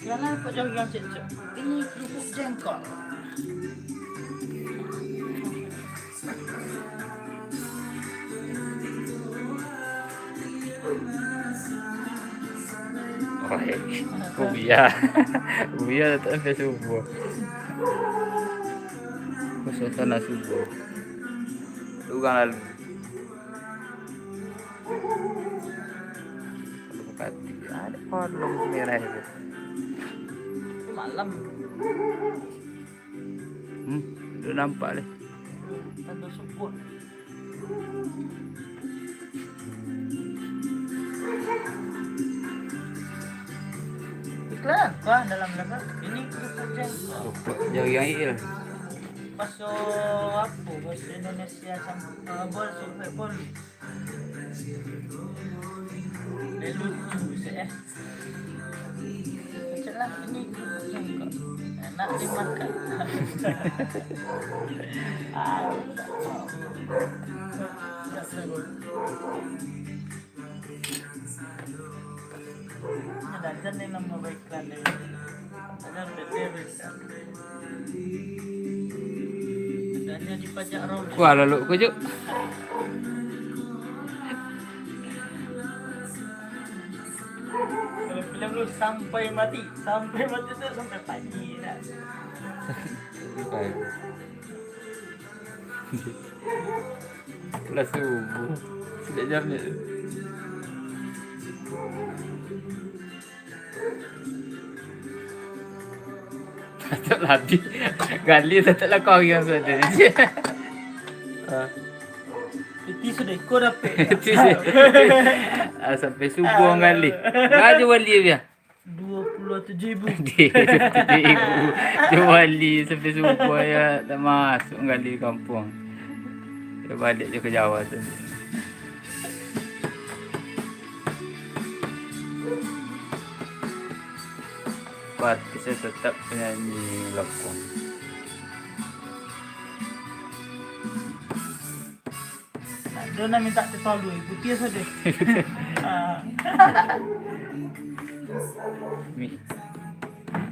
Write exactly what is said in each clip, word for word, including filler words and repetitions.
Jangan lupa jogging, Cek, Cek. Ini kerupuk jengkol. Oi, Buya. Buya datang sampai subuh. Suasana subuh. Urang lalu. Kalau kati, ada kolong merah itu. Malam. Hmm, udah nampak deh. Tanda syukur. Iklan, wah, dalam dalam. Ini kerupuk jengkol. Kerupuk jari yang il. Baso apo? Baso Indonesia sam-, eh, bol, sumpek bol. Dia lucu sih, eh. Macam lah, ini kerupuk jengkol. Enak dimakan. Ah. Ada aja nih nama baik kan, deh. Ada beda, beda. Adanya di pajak roh. Wah, lalu ku, Cuk. Kalau film lu sampai mati, sampai mati tu sampai pagi dah. Sampai. Lah subuh. Sejak jam ni. Tatak lah di gali, tatak lah kau yang sudah. Ah. Piti sudah iko dapek. Piti se-, ah, sampai subuh gali. Baju wali dia. Dua puluh tujuh ribu. Dua puluh tujuh ribu. Dia wali sampai subuh ya, tak masuk gali kampung. Dia balik je ke Jawa tu. Artis saya tetap penyanyi lokong. Dia nak minta teh tolu, putih saja. Ah. Ni.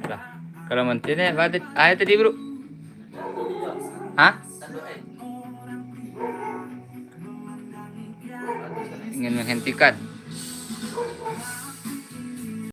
Lah. Kalau mantin ni, apa tadi? Ah, tadi, bro. Hah? Ingin menghentikan.